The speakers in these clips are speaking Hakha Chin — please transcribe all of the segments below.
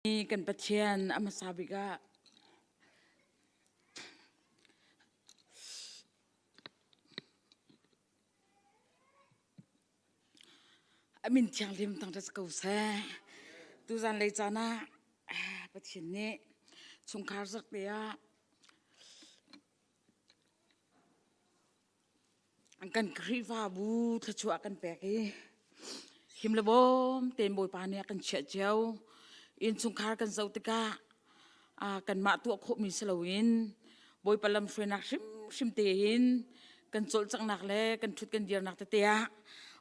Kan Pathian a hmasa bik ah a min thianghlim thangṭhat ko seh. Tuzan lei caan ah Pathian nih chungkhar zarhte ah Kan Khrihfabu thluachuah kan pek i him le bawm tein Bawipa nih a kan chiah cio. Innchungkhar kan zoh tikah kanmah tuah khawhmi si loin Bawipa lamhruainak hrimhrim tein kan cawlcanghnak le kan ṭhut kan dirnak tete ah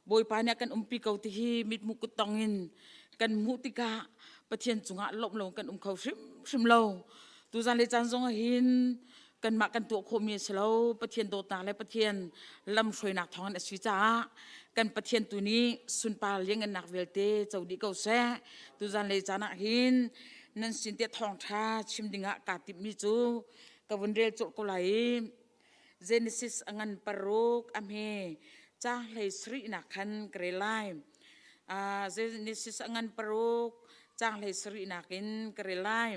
Bawipa nih a kan umpi ko ti hi mithmuh kuttong in kan hmuh tikah Pathian cungah lawmh lo kan um kho hrimhrim lo. Tuzan le caan zong ah hin kanmah kan tuah khawhmi a si lo. Pathian dawtnak le Pathian lamhruainak thawngin a si caah kan Pathian tu nih sunpar liangngannak vialte co dih ko seh. Tuzan lei caan ah hin nan sin tiah thawngṭha chim dingah kaa timhmi cu ka vun rel colh ko lai i Genesis a ngan paruk a hme caang hlei sarihnak khan ka rel lai. Genesis a ngan paruk caang hlei sarihnak in ka rel lai.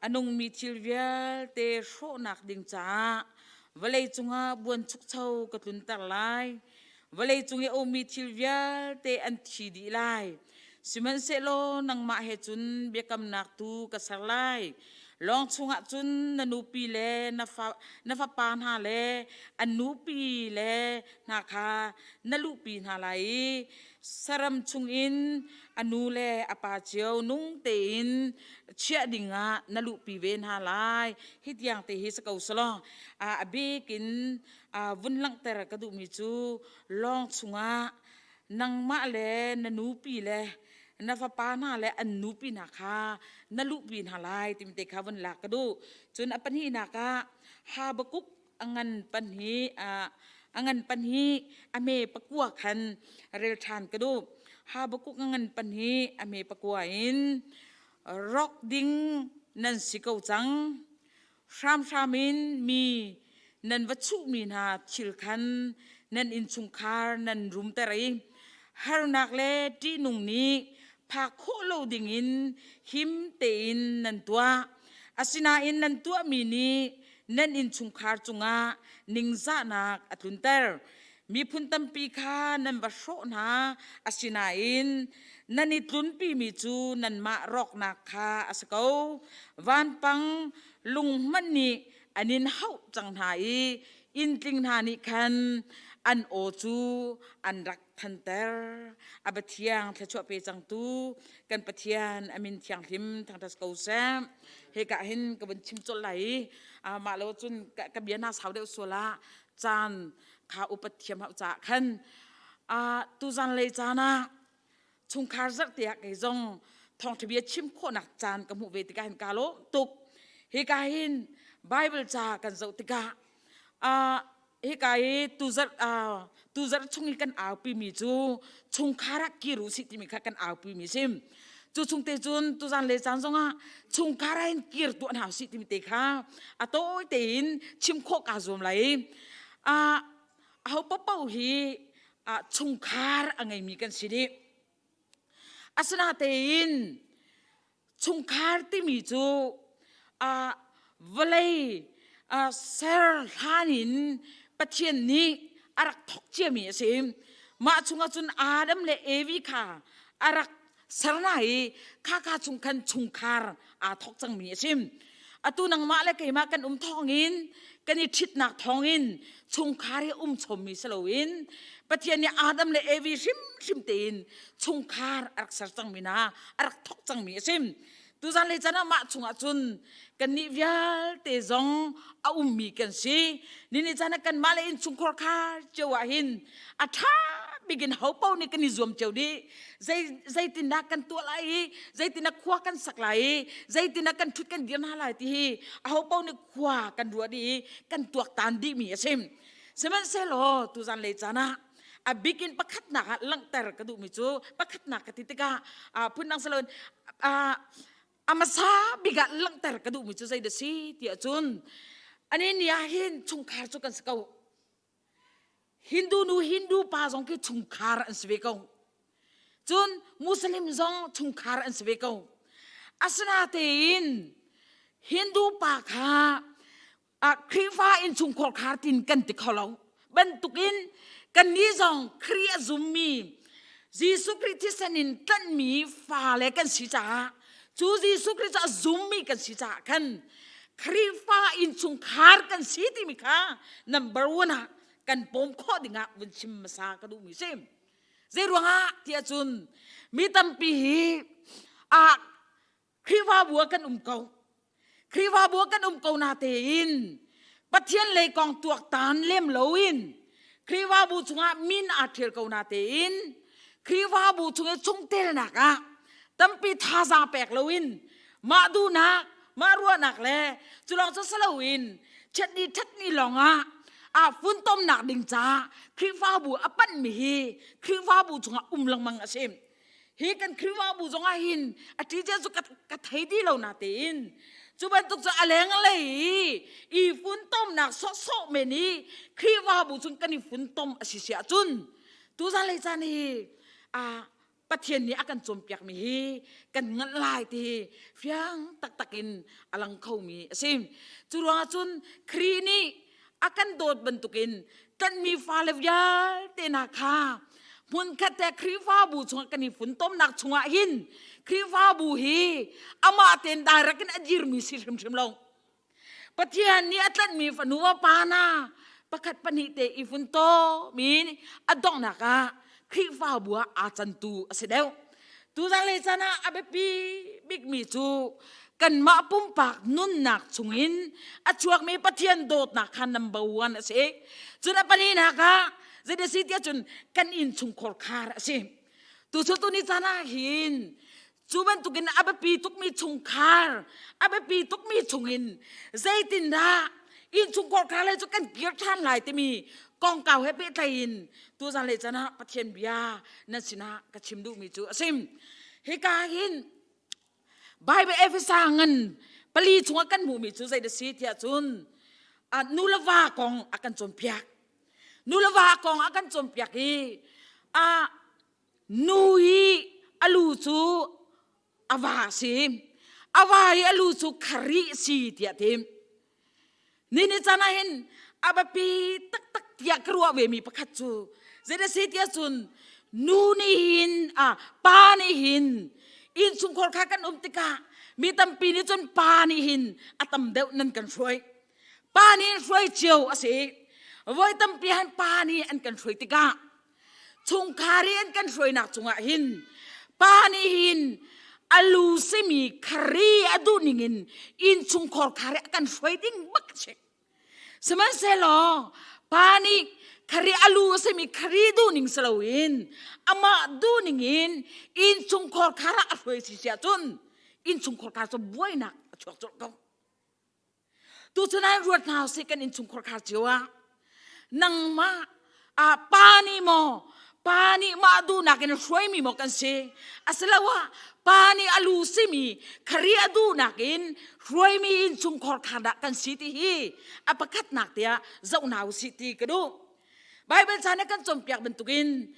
A nungmi thil vialte hrawhnak ding caah vawlei cungah buanchukcho ka tlunter lai. Vawlei cung i a ummi thil vialte an thi dih lai. Sihmanhsehlaw nangmah he cun biakamnak tu ka ser lai. Lawng chungah cun na nupi le na fapa hna le an nupi le hna kha na luhpi hna lai i saram chungin a nu le a pa cio nung tein chiah dingah na luhpi ve hna lai. Hi tiang te hi si ko selaw a bik in vun langhter ka duhmi cu lawng chungah nangmah le na nupi le na fapa hna le an nupi hna kha na luhpi hna lai timi te kha vun lak ka duh. Cun a pahnihnak ah Habakkuk a ngan pahnih a ngan pahnih a hme pakua khan rel ṭhan ka duh. Habakkuk a ngan pahnih a hme pakua in rawk ding nan si ko cang. Hramhram in mi nan va chuhmi hna thil khan nan innchungkhar nan rumter i harnak le ṭihnung nih phak khawh lo dingin him tein nan tuah. Asinain nan tuahmi nih nan innchungkhar cungah ningzahnak a tlunter. Miphun tampi kha nan va hrawh hna, asinain nan i tlunpimi cu nanmah rawknak kha a si ko. Vanpang lung hmanh nih an in hauh cang hna i inntling hna nih khan an aw cu an rak thanter. A Pathian thluachuah pe cangtu kan Pathian a min thianghlim thangṭhat ko seh. Hika hin ka vun chim colh lai i mah lo cun ka bia hna sau deuh sual ah caan kha upat thiam hau caah khan tuzan lei caan ah chungkhar zarhte ah kei zong thawngṭha bia chim khawhnak caan ka hmuh ve tikah hin kaa lawm tuk. Hika hin Bible ca kan zoh tikah hika i tuzarh tuzarh chung i kan aupi mi cu chungkhar ah kir u sih timi kha kan aupi mi sim. Cu chung te cun tuzan le caan zongah chungkhar ah hin kir tuah hna usih timi te kha a tawi tein chim khawh kaa zuam lai. Aho paoh hi chungkhar a ngeimi kan si dih. Asinatein chungkhar timi cu vawlei ser hlan in Pathian nih a rak thawk ciami a si. Mah chungah cun Adam le Evi kha a rak ser hna i khaka chung khan chungkhar aa thawk cangmi a si. Atu nangmah le keimah kan um thawngin kan i ṭhitnak thawngin chungkhar hi um chommi si loin Pathian nih Adam le Evi hrimhrim tein chungkhar a rak ser cangmi hna a rak thawk cangmi a si. Tuzan le caan ah mah chungah cun kannih vialte zong a ummi kan si. Nini caan ah kanmah le innchungkhar khar cio ah hin a ṭha bik in ho paoh nih kan i zuam cio dih. Zei zeitindah kan tuah lai i zeitindah khua kan sak lai i zeitindah kan ṭhut kan dir hna lai ti hi aho paoh nih khua kan ruah dih i kan tuaktan dihmi a si. Sihmanhsehlaw tuzan lei caan ah a bik in pakhatnak ah langhter ka duhmi cu pakhatnak ka ti tikah phundang si loin a hmasa bik ah langhter ka duhmi cu zei dah si tiah cun ani ni ah hin chungkhar cu kan si ko. Hindu nu Hindu pa zong khi chungkhar an si ve ko. Cun Muslim zong chungkhar an si ve ko. Asinatein Hindu pa kha Khrihfa innchungkhar khar tin kan ti kho lo. Bantukin kannih zong Khrih a zummi Jesuh Khrih thisen in tlanhmi fale kan si caah cu Jesuh Khrih cu a zummi kan si caah khan Khrihfa innchungkhar kan si timi kha number one ah kan pawm khawh dingah vun chim hmasa ka duhmi si. Zei ruangah tiah cun mi tampi hi a Khrihfabu ah kan um ko. Khrihfabu ah kan um ko na tein Pathian lei kong tuaktan lem loin Khrihfabu chungah min aa ṭhial ko na tein Khrihfabu chung i chungtelnak ah tampi thazaang pek loin mah duhnak mah ruahnak le culawng cu si loin chiatni ṭhatni lawngah ah funtomnak ding caah Khrihfabu a panhmi hi Khrihfabu chungah um lengmang a si. Hi kan Khrihfabu zongah hin a ṭicia cu ka thei ti lo na tein cu bantuk cu a lenglei i i funtomnak sawhsawh men i Khrihfabu chung kan i funtom a si si ahcun tuzan lei caan hi a Pathian nih a kan cawnpiakmi hi kan nganh lai ti hi fiang taktak in a lang khomi a si. Cu ruangah cun Khrih nih a kan dawt bantukin tlanhmi fale vialte hna kha hmunkhat te Khrihfabu chungah kan i funtomnak chungah hin Khrihfabu hi amah tein direct in a dirmi si hrimhrim lo. Pathian nih a tlanhmi fanu va pa hna pakhat pahnih te i funtom in a donghnak ah Khrihfabu ah aa cantu a si deuh. Tuzan le caan ah a biapi bikmi cu kanmah pumpak nunnak chungin a chuakmi Pathian dawtnak kha number one a si. Cun a pahnihnak ah zei si tiah cun kan innchungkhar khar a si. Tu cu tuni caan ah hin cu bantukin a biapi tukmi chungkhar a biapi tukmi chungin zeitindah innchungkhar khar le cu kan kir ṭhan lai timi kongkau he pehtlai in tuzan le caan ah Pathian bia nan sinah ka chim duhmi cu a si. Hika hin Bible Efesa ngan pali chungah kan hmuhmi cu zei da si tiah cun nu le va kong a kan cawnpiak. Nu le va kong a kan cawnpiak i a nu i a lu cu a va a si. A va i a lu cu Khrih a si tiah ti. Ni ni caan ah hin a biapi taktak tiah ka ruah ve mi pakhat cu zei a si tiah cun nu nih hin a pa nih hin innchungkhar kha kan um tikah mi tampi nih cun pa nih hin a tam deuh nan kan hruai. Pa nih hruai cio a si. Voi tampi han pa nih an kan hruai tikah chungkhar i an kan hruainak cungah hin pa nih hin a lu simi khari a duh ningin innchungkhar khari a kan hruai ding bak a si. Sihmanhsehlaw pa nih khari a lu a simi khari duh ning si loin amah duh ningin innchungkhar khar ah a hruai si si ahcun innchungkhar khar cu buainak a chuak colh ko. Tuchun ah ruat hna usih kan innchungkhar khar cio ah nangmah ah pa nih maw pa nih mah duhnak in hruaimi maw kan si asiloah pa nih a lu simi khari a duhnak in hruaimi innchungkhar khar dah kan si ti hi a pakhatnak tiah zoh hna usih ti ka duh. Baibal ca nih kan cawnpiak bantukin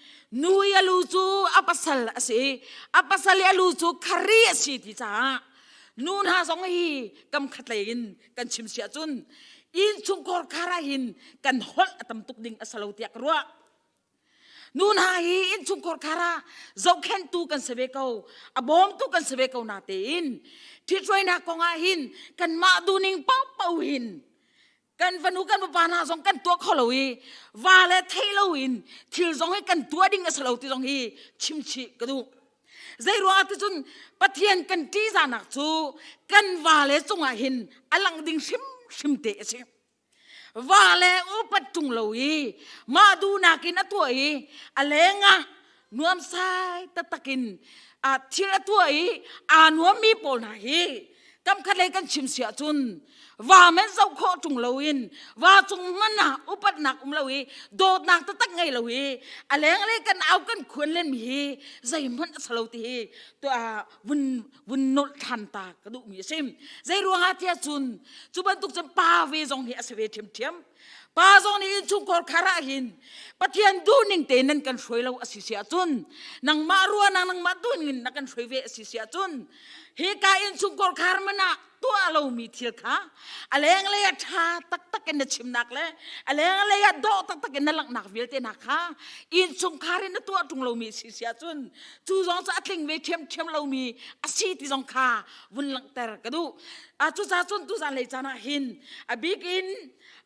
nu i a lu cu a pasal a si i a pasal i a lu cu khari a si ti caah nu hna zong hi kam khat lei in kan chim si ahcun innchungkhar khar ah hin kan holh a tam tuk ding a si lo tiah ka ruah. Nu hna hi innchungkhar khar ah zohkhenhtu kan si ve ko, a bawmtu kan si ve ko na tein ṭhithruainak kong ah hin kanmah duhning paohpaoh hin kan fanu kan fapa hna zong kan tuah kho lo i va le thei lo in thil zong hi kan tuah ding a si lo ti zong hi chim chih ka duh. Zei ruangah ti cun Pathian kan ṭihzahnak cu kan va le cungah hin a langh ding hrimhrim te a si. Va le upat ṭung lo i mah duhnak in a tuah i a lengah nuamsai taktak in thil a tuah i aa nuammi pawl hna hi kamkhat lei kan chim si ahcun va men zoh khawh ṭung loin va cung hmanh ah upatnak um lo i dawtnak taktak ngei lo i a lenglei kan au kan khuan len mi hi zeihmanh a si lo ti hi tuah vun vun nolh ṭhan ta ka duhmi a si. Zei ruangah tiah cun cu bantuk cun pa ve zong hi a si ve ṭhiamṭhiam. Pa zong nih innchungkhar khar ah hin Pathian duhning te nan kan hruai lo a si si ahcun nangmah ruahnak nangmah duhning in na kan hruai ve a si si ahcun. Hika innchungkhar khar man ah tuah lomi thil kha a lenglei ah ṭha taktak in na chimnak le a lenglei ah dawh taktak in na langhnak vialte hna kha innchungkhar in na tuah ṭung lomi si si ahcun cu zong cu a tling ve ṭhiamṭhiam lomi a si ti zong kha vun langhter ka duh. Cucaah cun tuzan lei caan ah hin a bik in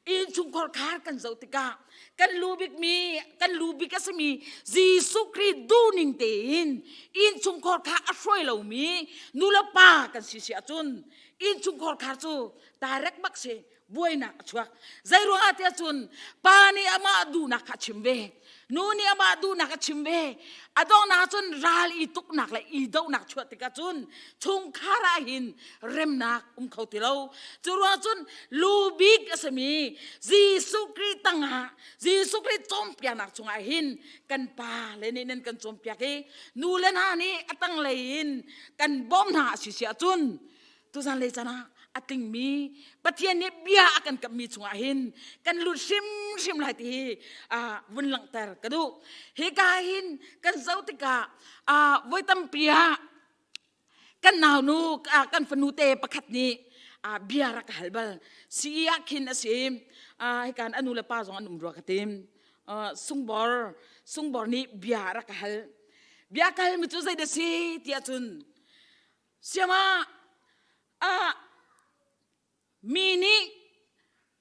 innchungkhar khar kan zoh tikah kan lu bikmi kan lu bik a simi Jesuh Khrih duhning tein innchungkhar kha a hruai lomi nu le pa kan si si ahcun innchungkhar kha cu direct bak si buainak a chuak. Zei ruangah tiah cun pa nih amah duhnak kha a chim ve, nu nih amah duhnak a chim ve. A donghnak cun ral i tuknak le i dohnak chuah tikah cun chungkhar ah hin remnak um kho ti lo. Cu ruang cun lu bik a simi Jesuh Khrih tangah Jesuh Khrih cawnpiaknak chungah hin kan pa le nih nan kan cawnpiak i nu le hna nih a tanglei in kan bawm hna a si si ahcun tuzan lei caan ah a tlingmi Pathian nih bia a kan kammi chungah hin kan lut hrimhrim lai ti hi vun langhter ka duh. Hika hin kan zoh tikah voi tampi ah kan naunu kan fanu te pakhat nih bia rak ka hal bal. CE ah khin a si. Hikan a nu le pa zong an um rua ka tim. Sungbor sungbor nih bia rak ka hal. Bia ka halmi cu zei dah si tiah cun Siama ah mi nih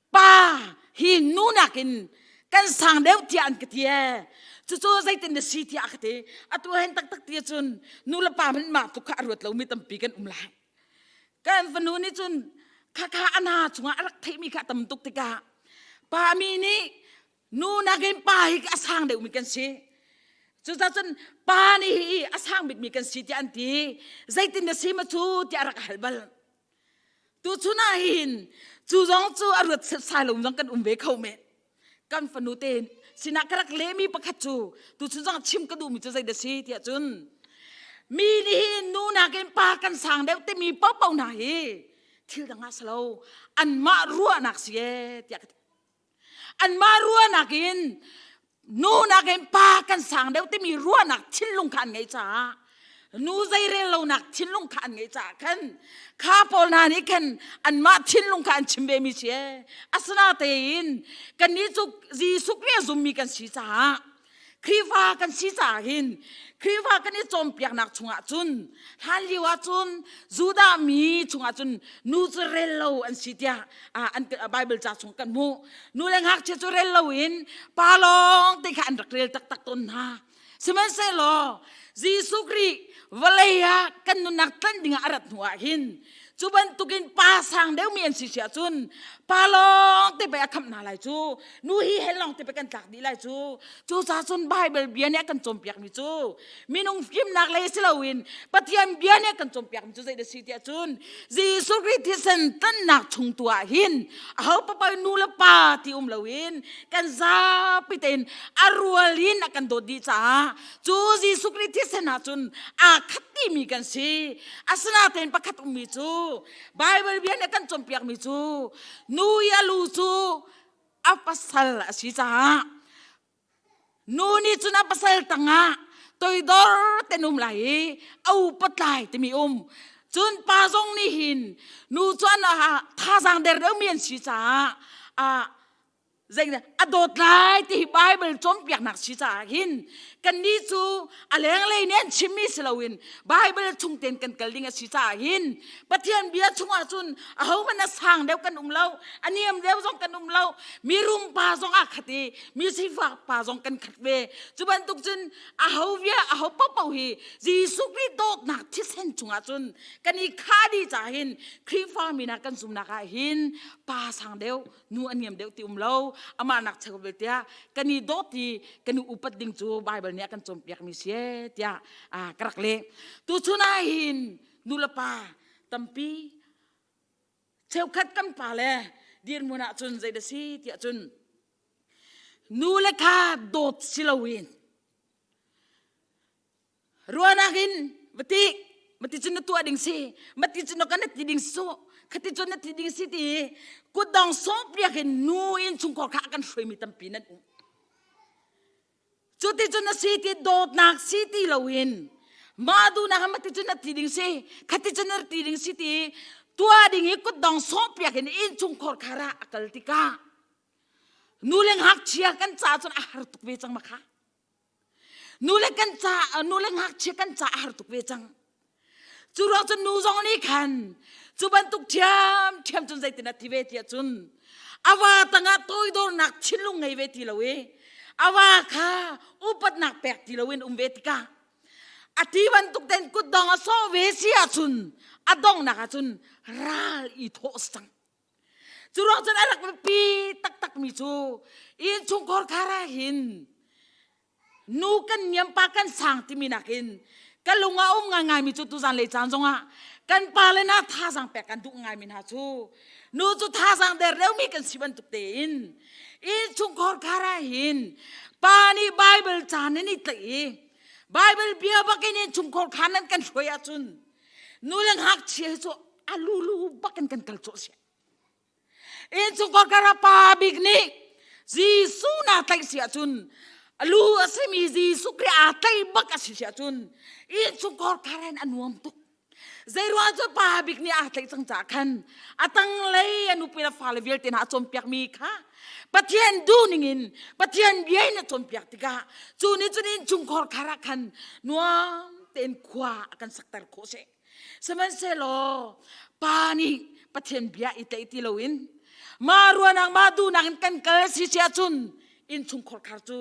pa hi nu nakin kan sang deuh tiah an ka ti ee. Cucu zeitin na si tiah a ka ti. Atu hen taktak ti cun nu le pa hmanh mah tluk kha a ruat lomi tampi kan um lai. Kan fanu nih cun khakha a hna chungah a rak theihmi kha a tam tuk tikah pa mi nih Nu nakin pa hi a sang deuhmi kan si. Cucaah cun pa nih hi a sang bikmi kan si tiah an ti. Zeitin na si ma cu tiah a rak hal bal. Tuchun ah hin cu zong cu a ruat setsai lo zong kan um ve kho men. Kan fanu te sinah ka rak lehmi pakhat cu tuchun zong chim ka duhmi cu zei dah si tiah cun mi nih hin nu nakin pa kan sang deuh timi paohpaoh hna hi thil dang ah si lo anmah ruahnak si ee tiah ka ti. Anmah ruahnak in nu nakin pa kan sang deuh timi ruahnak thinlung kha an ngeih caah nu zeirel lonak thinlung kha an ngeih caah khan kha pawl hna nih khan anmah thinlung kha an chim ve mi si asinatein kannih cu Jesuh Khrih a zummi kan si caah Khrihfa kan si caah hin Khrihfa kan i cawnpiaknak chungah cun hlan lio ah cun Judah mi chungah cun nu cu rel lo an si tiah an Bible ca chung kan hmuh. Nu le ngakchia cu rel lo in pa lawng te kha an rak rel taktak tawn hna. Sihmanhsehlaw Jesuh Khrih vawlei ah kan nunnak tlanh dingah a rat hnu ah hin Cu bantukin pa sang deuhmi an si si ahcun pa lawng te pei a khamh hna lai cu. Nu hi hell lawng te pei kan tlak dih lai cu. Cucaah cun Bible bia nih a kan cawnpiakmi cu minung fimnak lei si loin Pathian bia nih a kan cawnpiakmi cu zei dah si tiah cun Jesuh Khrih thisen tlanhnak chung tu ah hin aho papai nu le pa ti um loin kan zapi tein a rual in a kan dawt dih caah cu Jesuh Khrih thisen ah cun aa khat timi kan si. Asinain pakhat ummi cu Bible bia nih a kan cawnpiakmi cu nu i a lu cu a pasal a si caah nu nih cun a pasal tangah toidor ten um lai i a upat lai timi um. Cun pa zong nih hin nu cu an thazaang der deuhmi an si caah zeidah a dawt lai ti hi Bible cawnpiaknak si caah hin kannih cu a lenglei nih an chimmi si loin Bible chung tein kan kal ding a si caah hin Pathian bia chungah cun ahohmanh a sang deuh kan um lo, a niam deuh zong kan um lo, mirum pa zong aa khat i mi sifak pa zong kan khat ve. Cu bantuk cun aho bia aho paohpaoh hi Jesuh Khrih dawtnak thisen chungah cun kan i khah dih caah hin Khrihfa mi hna kan zumnak ah hin pa sang deuh nu a niam deuh ti um lo, amah nak cheu bel tiah kan i dawt i kan i upat ding cu Bible nih a kan cawnpiak mi si tiah ka rak leh. Tuchun ah hin nu le pa tampi cheukhat kan pa le dirhmun ah cun zei dah si tiah cun nu le kha dawt si loin Ruahnak in va ti, mati cun na tuah ding si, mati cun na kan na ti ding su, khati cun na ti ding si ti kutdong sawhpiak in nu in chungkhar kha a kan hruaimi tampi nan um. Cu ti cun na si ti dawtnak si ti loin Mah duhnak ah mati cun na ti ding si, khati cun na ti ding si ti tuah ding i kutdong sawhpiak in innchungkhar khar ah a kal tikah nu le ngakchia kan ca cun a har tuk ve cang ma kha. Nu le kan ca nu le ngakchia kan ca a har tuk ve cang. Cu ruang cun nu zong nih khan cu bantuk ṭhiam ṭhiam cun zeitin a ti ve tiah cun a va tangah toidornak thinlung ngei ve ti lo i a va kha upatnak pek ti loin um ve tikah a ti bantuk ten kutdong a sawh ve si ahcun a donghnak ahcun ral i thawh a si cang. Cu ruang cun a rak biapi taktakmi cu innchungkhar khar ah hin nu kan niam pa kan sang timi nakin ka lung a um ngaingaimi cu tuzan lei caan zongah kan pa le na thazaang pek kan duh ngaimi hna cu nu cu thazaang der deuhmi kan si bantuk tein innchungkhar khar ah hin pa nih Bible ca nan i tlaih i Bible bia bakin innchungkhar khar nan kan hruai ahcun nu le ngakchia hi cu a lulu bakin kan kal cawh si innchungkhar kar ah pa bik nih Jesuh naa tlaih si ahcun a lu a simi Jesuh Khrih aa tlaih bak a si si ahcun innchungkhar khar in a nuam tuk zeiruang cu pa bik nih aa tlaih cang caah khan a tanglei a nupi le fale vialte hna a cawnpiakmi kha Pathian duhning in Pathian bia in a cawnpiak tikah cu nih cun innchungkhar khar ah khan nuam tein khua a kan sakter khawh si. Sihmanhsehlaw pa nih Pathian bia i tlaih ti loin mah ruahnak mah duhnak in kan kal si si ahcun innchungkhar khar cu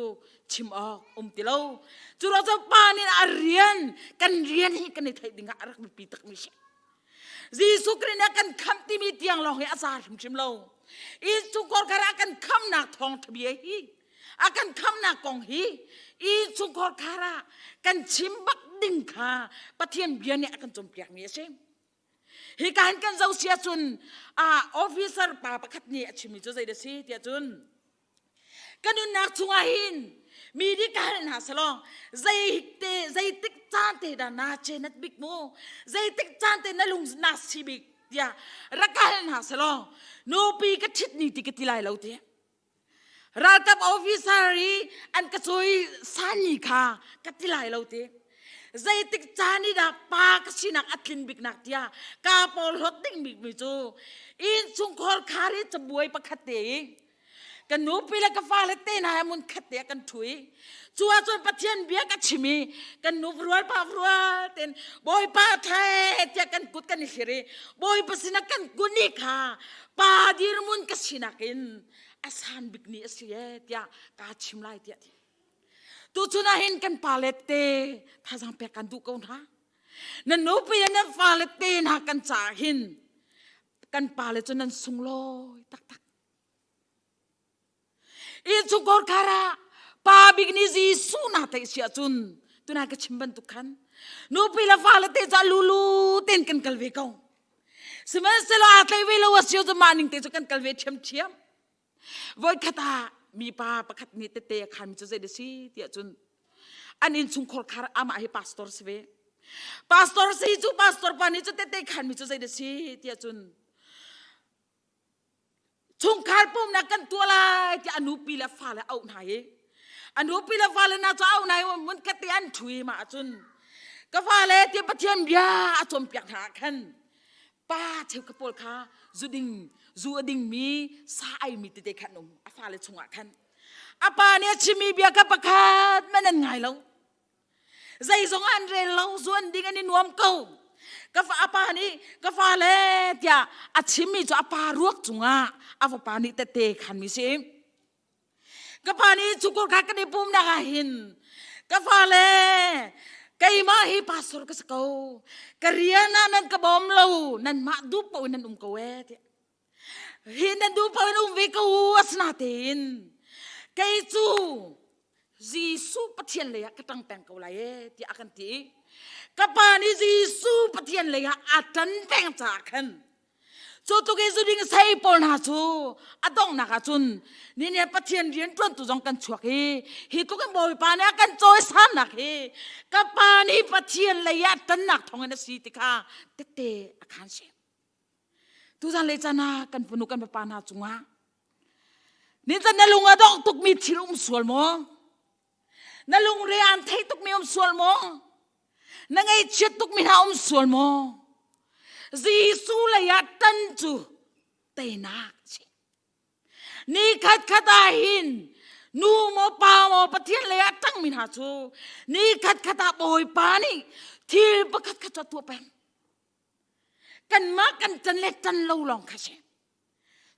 chim awk um ti lo. Cu ruang cu pa nih a rian kan rian hi kan i theih ding ah a rak biapi takmi si. Jesuh Khrih nih a kan khamh timi tiang lawng hi a za hrimhrim lo. Innchungkhar khar ah kan khamhnak thawngṭha bia hi a kan khamhnak kong hi innchungkhar khar ah kan chim bak ding kha Pathian bia nih a kan cawnpiakmi a si. Hi ka hin kan zoh si ahcun officer pa pakhat nih a chimmi cu zei dah si tiah cun ka nunnak chungah hin mi nih ka hal hna selaw zei te zeitik caan te dah naa cenat bik mu zeitik caan te na lung na si bik tiah rak ka hal hna selaw nupi ka ṭhit ni ti ka ti lai lo ti ralkap officer i an ka cawi san ni kha ka ti lai lo ti zeitik caan i dah pa ka sinak a tlin bik nak tiah ka porhlawt ding bik mi cu innchungkhar khar i cabuai pakhat te i ka nupi le ka fale te hna he mun khat te ah kan ṭhu i cu ahcun Pathian bia ka chim i kan nu rual pa rual ten Bawipa ṭhe tiah kan kut kan i hlir i Bawipa sinah kan kun i kha pa dirmun ka sinak in a san bik ni a si e tiah kaa chim lai tiah ti tuchun ah hin kan pale te thazaang pek kan duh ko hna na nupi le nan fale te hna kan caah hin kan pale cu nan sunglawi taktak Innchungkhar khar ah pa bik nih Jesuh naa theih si ahcun tunai ka chim bantuk khan nupi le fale te cu lulu ten kan kal ve ko. Sihmanhsehlaw aa tlai ve lo a si cu mah ning te cu kan kal ve ṭhiamṭhiam. Voikhat ah mipa pakhat nih tete a khanmi cu zei dah si tiah cun an innchungkhar khar amah hi pastor si ve. Pastor si cu pastor pa nih cu tete khanmi cu zei dah si tiah cun Chungkhar pumnak kan tuah lai tiah a nupi le fale auh hna i a nupi le fale hna cu auh hna i mun khat te an ṭhu i mah ahcun ka fale ti Pathian bia a cawnpiak hna ah khan pa cheukhat pawl kha zu ding zu a dingmi sa aimi tete khan um a fale chungah khan a pa nih a chimmi bia kha pakhat man an ngai lo Zeizong an rel lo, zuan ding an i nuam ko. Ka fa apa nih ka fale tiah a chimmi cu a pa ruak cungah a fapa nih tette khanmi si. Ka pa nih cukur kha kan i pumnak ah hin ka fale keimah hi pastor ka si ko. Ka rian ah nan ka bawm lo, nanmah duh paoh in nan um ko ee tiah. Hi nan duh paoh in um ve ko u asinatein kei cu Jesuh Pathian lei ah ka ṭang peng ko lai ee tiah a kan ti i ka pa nih Jesuh Pathian lei ah a ṭan peng caah khan cu tluk i zuding sei pawl hna cu a donghnak ah cun ni nih Pathian rian ṭuantu zong kan chuak i hi tluk in Bawipa nih a kan cawisannak hi ka pa nih Pathian lei ah ṭannak thawngin a si ti kha tette a khan si. Tuzan le caan ah kan fanu kan papa hna cungah nincan na lung a dongh tukmi thil um sual maw? Na lungre aan thei tukmi um sual maw? Na ngaihchiat tuk mi hna um sual maw? Jesuh lei ah tan cu teinak si. Ni khat khat ah hin nu maw pa maw Pathian lei ah ṭang mi hna cu ni khat khat ah Bawipa nih thil pakhat khat cu a tuah peng. Kanmah kan ṭan le ṭan lo lawng kha si.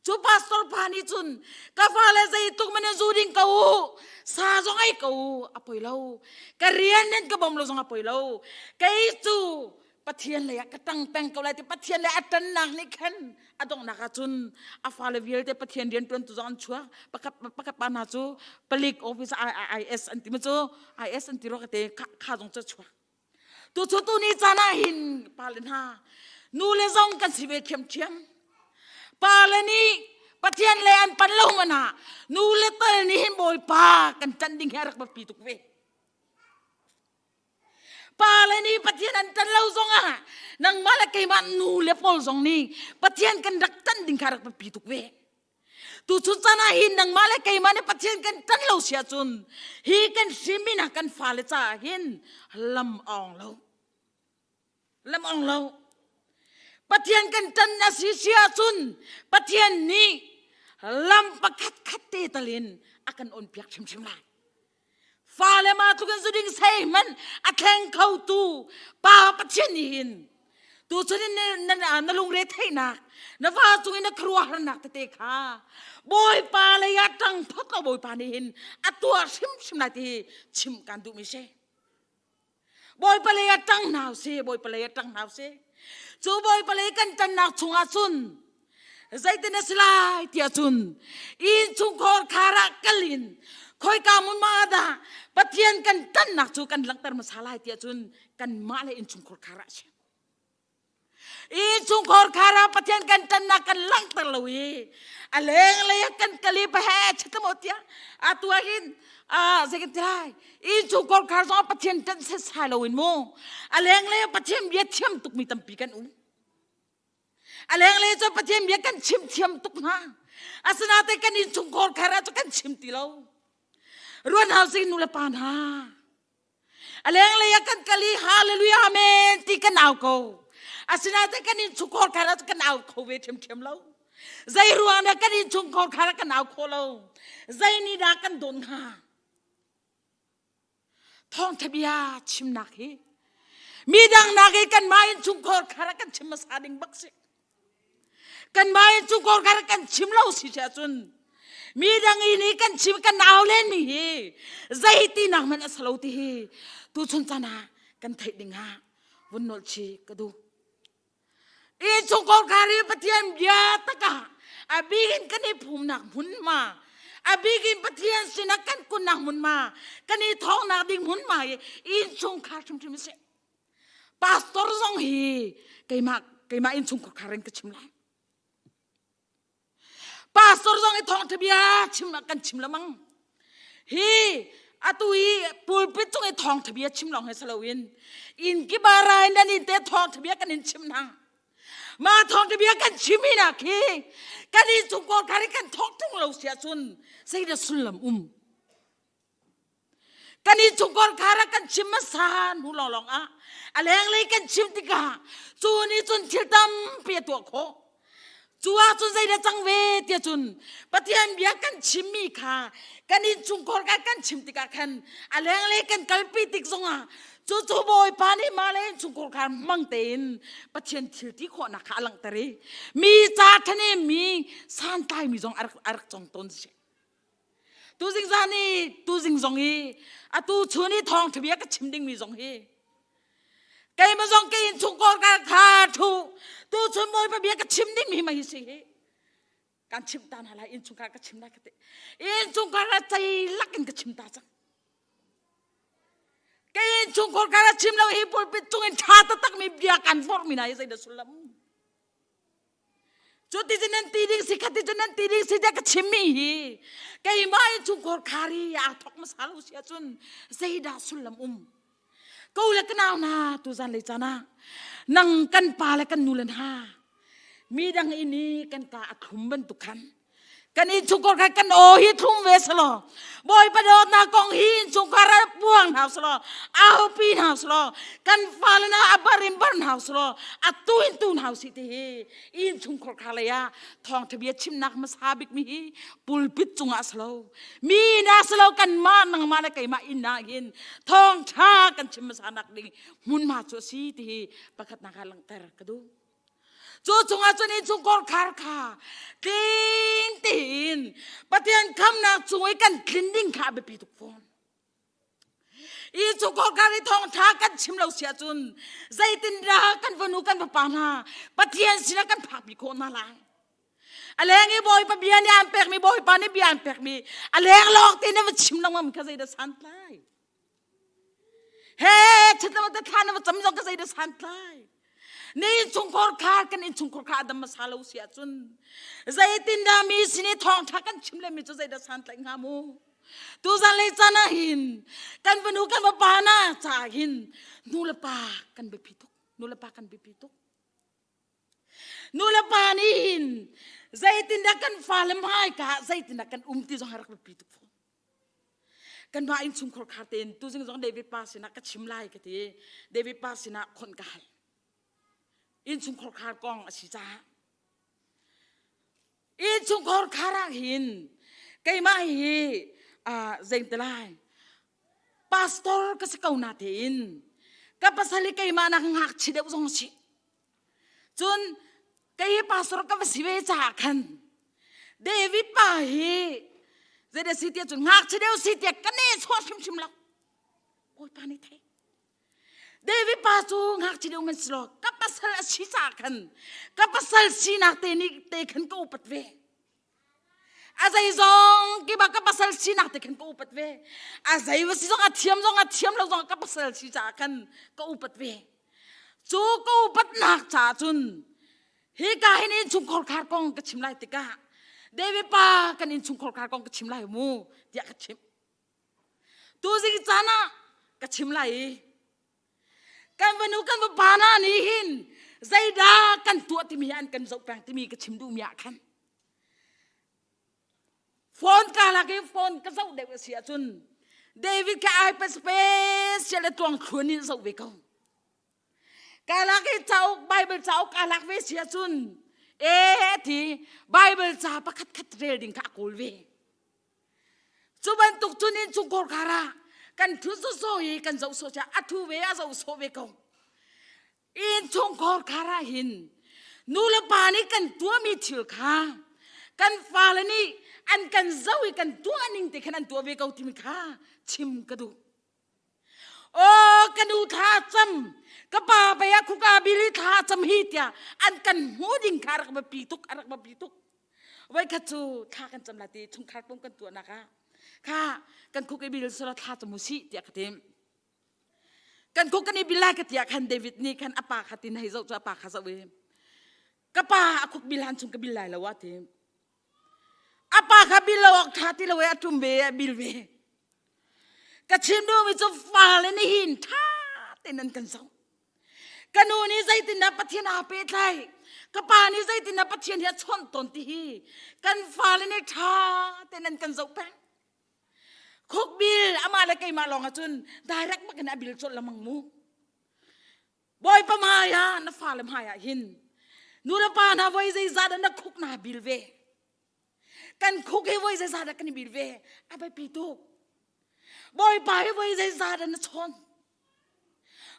Cu pastor pa nih cun ka fale zeitluk man in zu ding ko u, sa zong ei ko u, a poi lo. Ka rian nan ka bawm lo zong a poi lo. Kei cu Pathian lei ah ka ṭang peng ko lai ti Pathian lei a ṭannak nih khan a donghnak ah cun a fale vialte Pathian rian ṭuantu zong an chuak. Pakhat pakhat pa hna cu palik office IS an ti ma cu IS an ti rua ka te kha zong cu a chuak. Tu cu tu ni caan ah hin pale hna nu le zong kan si ve ṭhiamṭhiam. Pale nih Pathian le an pan lo man ah nu le tal nih hin Bawipa kan ṭanh ding hi a rak biapi tuk ve. Pale nih Pathian an ṭan lo zongah nangmah le keimah nu le pawl zong nih Pathian kan rak ṭanh ding kha rak biapi tuk ve. Tuchun caan ah hin nangmah le keimah nih Pathian kan ṭan lo si ahcun hi kan hrimmi hna kan fale caah hin lam awng lo. Lam awng lo. Pathian kan ṭan a si si ahcun Pathian nih lam pakhat khat te talin a kan on piak hrimhrim lai. Fale ma tluk in zuding sei hmanh a thleng kho tu pa Pathian nih hin tuchun in na, na, na lungre theihnak na va cung in na khuaruahharnak tete kha Bawipa lei ah ṭang phot lo Bawipa nih hin a tuah hrimhrim lai ti chim kan duhmi si. Bawipa lei ah ṭang hna usih, Bawipa lei ah ṭang hna usih. Cu Bawipa lei kan ṭannak chungah cun zeitin a si lai tiah cun innchungkhar khar ah kal in khoika hmun ma dah Pathian kan ṭannak cu kan langhter hmasa lai tiah cun kanmah le innchungkhar khar ah a si. Innchungkhar khar ah Pathian kan ṭannak kan langhter lo i a lenglei ah kan kal i he chatamo tiah atu ah hin zei kan ti lai innchungkhar khar zong Pathian ṭanh setsai lo in mu a lenglei ah Pathian bia thiam tukmi tampi kan um a lenglei cu Pathian bia kan chim thiam tuk hna asinain kan innchungkhar khar ah cu kan chim ti lo ruan hau sing nu le pa hna A lenglei ah kan kal i hallelujah amen ti kan au ko. Asinain kan innchungkhar khar ah kan au kho ve ṭhiamṭhiam lo. Zei ruang dah kan innchungkhar khar ah kan au kho lo? Zei nih dah kan dawn hnga? Thawngṭha bia chimnak hi midang nak i kanmah innchungkhar khar ah kan chim hmasa ding bak si. Kanmah innchungkhar khar ah kan chim lo si ahcun midang i nih kan chim kan au len mi hi zeiti nak hmanh a si lo ti hi tuchun caan ah kan theih ding ah vun nolh chi ka duh. Innchungkhar khar i Pathian bia takah a bik in kan i phumnak hmunhma a bik in Pathian sinah kan kunnak hmunhma kan i thawngnak ding hmunhma hi innchungkhar hrimhrim a si. Pastor zong hi keimah keimah innchungkhar khar in ka chim lai. Pastor zong i thawngṭha bia chim kan chim lemang. Hi atu hi pulpit cung i thawngṭha bia chim lawng hi si loin inn kibara in nan in te thawngṭha bia kan in chim hna. Mah thawngṭha bia kan chim hi nak hi kan in chungkhar khar i kan thawk ṭung lo si ahcun zeidah sullam um? Kan in chungkhar khar ah kan chim hmasa hnu lawnglawng ah a lenglei kan chim tikah cu nih cun thil tampi a tuah khawh. Cu ahcun zeidah cang ve tiah cun Pathian bia kan chimmi kha kan innchungkhar kha kan chim tikah khan a lenglei kan kalpi tik zongah cu cu Bawipa nih mah le innchungkhar kha hmang tein Pathian thil ti khawhnak kha a langhter i mi ca ṭhahnem mi santlaimi zong a rak a rak cong tawn si. Tuzing zan i tuzing zong i atu chun i thawngṭha bia ka chim dingmi zong hi keimah zong ka innchungkhar ka kha thu tu chun Bawipa bia ka chim dingmi ma hi si hi kan chim ta hna lai innchungkhar ka chim lai ka ti innchungkhar ka cei lak in ka chim ta cang ka innchungkhar ka chim lo hi pulpit cung in ṭha taktak mi bia kan forh mi hna hi zeidah sullam Cu ti cun nan ti ding si kha ti cun nan ti ding si tiah ka chimmi hi keimah in chungkhar khari aa thawk hmasa lo si ahcun zeidah sullam um ko le ka nau hna tuzan lei caan ah nang kan pa le kan nu le hna midang inn i kan ka a thlum bantuk khan. Kan innchungkhar kha kan aw hi thlum ve selaw Bawipa dawtnak kong hi innchungkhar ah puang hna selaw aupi hna selaw kan fale na a bar in bar hna selaw a tu in tu hna usih ti hi innchungkhar kha lei ah thawngtha bia chimnak hmasa bik mi hi pulpit cungah selo mi na selo kanmah nangmah le keimah inn ah hin thawngtha kan chim hmasa nak ding hmunhma cu a si ti hi pakhatnak ah langhter ka duh. Cu chungah cun innchungkhar khar kha tling tein Pathian khamnak chung i kan tlin ding kha a biapi tuk fawn. Innchungkhar khar i thawngṭha kan chim lo si ahcun zeitindah kan fanu kan fapa hna Pathian sinah kan phakpi khawh hna lai? A leng i Bawipa bia nih an pekmi Bawipa nih bia an pekmi a leng lawng te na va chim lengmang kha zeidah santlai? He chatlam ta thla na va cam zong ka zei da santlai. Ni innchungkhar khar kan innchungkhar kha adam masa lo si ahcun zeitin dah mi sin i thawngṭha kan chim le mi cu zeidah santlai hnga mu. Tuzan lei caan ah hin kan fanu kan vapa na caah hin nu le pa kan biapi tuk. Nu le pa kan biapi tuk. Nu le pa nih hin zeitindah kan fale hmaika zeitindah kan um ti zong hi rak biapi tuk fawn. Kanmah innchungkhar khar tein tuzing zong David pa sinah ka chim lai ka ti. David pa sinah khonh ka hal. Innchungkhar khar kong a si caah. Innchungkhar khar ah hin keimah hi uh, zein te lai pastor ka si ko na tein ka pasal hi keimah nak ngakchi deuh zong si. Cun kei hi pastor ka va si ve caah khan David pa hi zeidah si tiah cun ngakchia deuh si tiah ka nehsawh hrimhrim lo. Bawipa nih thei. David pa cu ngakchia deuh man si law ka pasal a si caah khan ka pasal sinak te nih te khan ka upat ve. A zei zong kiba ka pasal sinak te khan ka upat ve. A zei va si zong a thiam zong a thiam lo zong ka pasal si caah khan ka upat ve. Cu ka upatnak caah cun hika hin innchungkhar khar kong ka chim lai tikah David pa kan innchungkhar khar kong ka chim lai mu tiah ka chimh. Tuzing caan ah ka chim lai i kan fanu kan fapa hna nih hin zeidah kan tuah timi hi an kan zoh peng timi ka chim duhmi ah khan phone ka lak i phone ka zoh deuh a si ahcun David kha iPad special le tuang thluan in zoh ve ko ka lak i cauk Bible cauk ka lak ve si ahcun e ti Bible ca pakhat khat rel ding kha a kawl ve Cu bantuk cun innchungkhar khar ah kan ṭhu sawsawh i kan zoh sawh a ṭhu ve a zoh sawh ve ko. Innchungkhar khar ah hin nu le pa nih kan tuahmi thil kha kan fale nih an kan zoh i kan tuah ning te khan an tuah ve ko timi kha chim ka duh. Aw ka nu thla cam ka pa pei ah khuka bili thla cam hi tiah an kan hmu ding kha a rak biapi tuk a rak biapi tuk. Voikhat cu thla kan cam la ti chungkhar pum kan tuahnak ah kha kan khuk i bil sala thla cam u sih tiah ka tim. Kan khuk kan i bil lai ka tiah khan David nih khan a pa kha tin hei zoh cu a pa kha zoh i ka pa a khuk bil han chung ka bil lai lo a ti. A pa kha bil lo awk ṭha ti lo i a ṭum ve a bil ve. Ka chim duhmi cu fale nih hin ṭha tein an kan zoh. Ka nu nih zeitindah Pathian aa pehtlai, ka pa nih zeitindah Pathian hi a chawnh tawn ti hi kan fale nih ṭha tein an kan zoh peng. Khukbil amah le keimah lawng ahcun direct bak in a bil colh lengmang mu. Bawipa hmai ah na fale hmai ah hin nu le pa hna voi zeizah dah na khuk naa bil ve. Kan khuk hi voi zeizah dah kan i bil ve. A biapi tuk. Bawipa hi voi zeizah dah na chawn.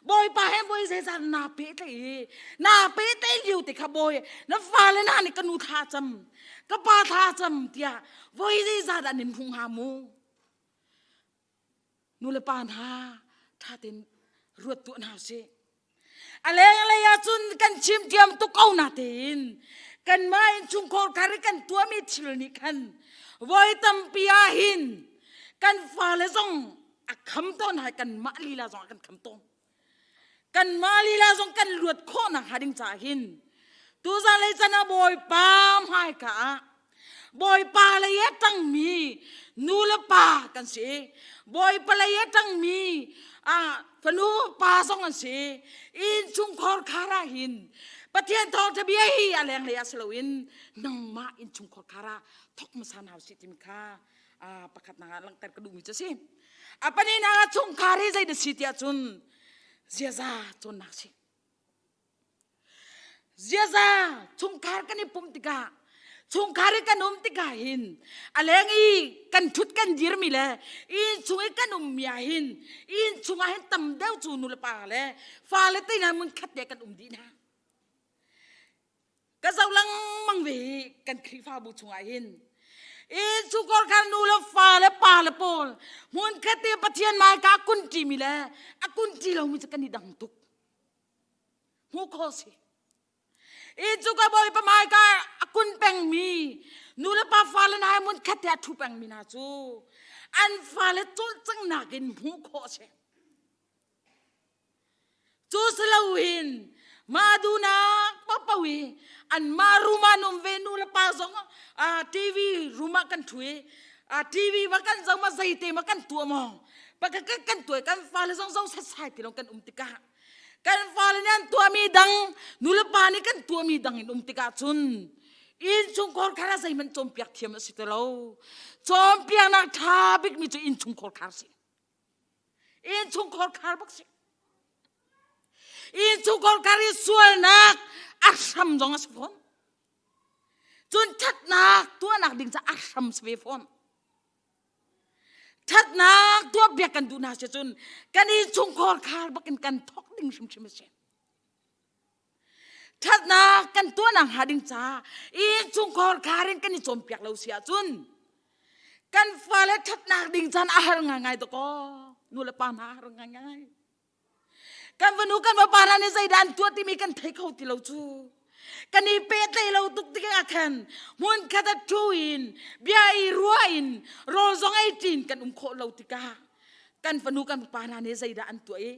Bawipa he voi zeizah dah naa pehtlaih i naa pehtlaih lio te kha bawi na fale hna nih ka nu thla cam ka pa thla cam tiah voi zeizah dah nin hmuh hnga mu. Nu le pa hna ṭha tein ruat tuah hna usih. A lenglei ah cun kan chim thiam tuk ko natein kanmah innchungkhar khar i kan tuahmi thil nih khan voi tampi ah hin kan fale zong a kham tawn hai kanmah lila zong a kan kham tawn. Kanmah lila zong kan luat khawh nakhnga ding caah hin tuzan lei can ah Bawipa hmaika ah Bawipa lei a ṭangmi nu le pa kan si. Bawipa lei a ṭangmi ah fanu pa zong an si. Innchungkhar khar ah hin Pathian thawngṭha bia hi a lenglei ah si loin nangmah innchungkhar khar ah thawk hmasa hna usih timi kha pakhatnak ah langhter ka duhmi cu a si. A pahnihnak ah chungkhar hi zei dah si tiah cun ziaza cawnnak si. Ziaza chungkhar kan i pumh tikah chungkhar i kan um tikah hin a leng i kan ṭhut kan dirmi le inn chung i kan ummi ah hin inn chungah hin tam deuh cu nu le pa le fale te hna mun khat te kan um dih hna. Ka zoh lengmang ve hi kan Khrihfabu chungah hin inn chungkhar khan nu le fa le pa le pawl hmun khat te Pathian hmaika a kun ṭimi le a kun ṭi lomi cu kan i dang tuk. Hmuh khawh si. Inn cu ka bawipa hmaika a kun pengmi nu le pa fale hna he hmun khat te a ṭhu pengmi hna cu an fale cawlcanghnak in hmuh khawh a si. Cu si loin mah duhnak paohpaoh i anmah room ah an um ve nu le pa zong TV room ah kan ṭhu i TV ma kan zoh ma zeite ma kan tuah maw pakhat kan tuah kan fale zong zoh setsai ti lo kan um tikah kan fale nih an tuahmi dang nulepa nih kan tuahmi dang in um tikah cun innchungkhar khar ah zeihmanh cawnpiak thiam a si ti lo. Cawnpiaknak ṭha bikmi cu innchungkhar khar si. Innchungkhar khar bak si. Innchungkhar khar i sualnak a hram zong a si fawn. Cun ṭhatnak tuahnak ding ca a hram si ve fawn. Ṭhatnak tuahpiak kan duh hna si cun kan innchungkhar khar bakin kan thawk ding hrimhrim a si. Ṭhatnak kan tuahnak hnga ding caah innchungkhar khar in kan i cawnpiak lo si ahcun kan fale ṭhatnak ding caan a har ngaingai dakaw nu le pa hna a har ngaingai. Kan fanu kan fapa hna nih zeidah an tuah timi kan thei kho ti lo cu. Kan i pehtlaih lo tuk tikah khan hmunkhat ah ṭhu in bia i ruah in rawl zong ei ṭin kan um khawh lo tikah kan fanu kan fapa hna nih zeidah an tuah i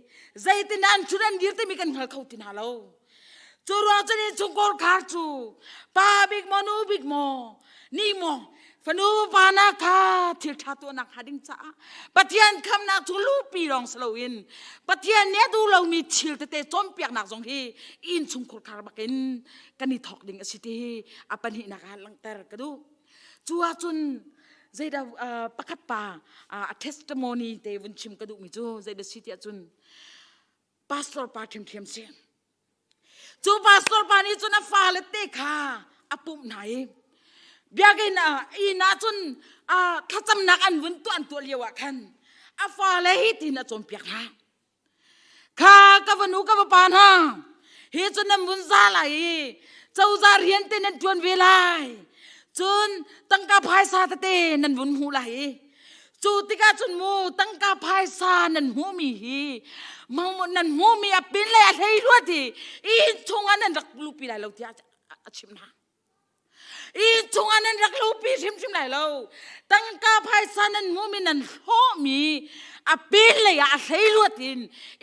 zeitindah an ṭhut an dir timi kan hngal kho ti hna lo. Cu ruang cun innchungkhar khar cu pa bik maw nu bik maw ni maw fanu pa na kha thil ṭha tuahnak hnga ding caah Pathian khamnak cu lupi lawng si loin Pathian nih a duh lomi thil tete cawnpiaknak zong hi innchungkhar khar bakin kan i thawk ding a si ti hi a pahnihnak ah langhter ka duh. Cu ahcun zeidah pakhat pa a testimony te vun chim ka duhmi cu zeidah si tiah cun pastor pa ṭhiamṭhiam si. Cu pastor pa nih cun a fale te kha a pumh hna i biakinn ah inn ah cun thlacamnak an vun tuah an tuah lio ah khan a fale hi tin a cawnpiak hna. Kha ka vanu ka vapa hna hi cun nan vun za lai i cozah rian te nan ṭuan ve lai. Cun tangka phaisa tete nan vun hmuh lai i Cu tikah cun mu tangka phaisa nan hmuhmi hi nan hmuhmi a pin le a hlei luat i inn chungah nan rak luhpi lai lo tiah a chimh hna. Inn chungah nan rak luhpi hrimhrim lai lo. Tangka phaisa nan hmuhmi nan hlawhmi a pin lei ah a hlei luat in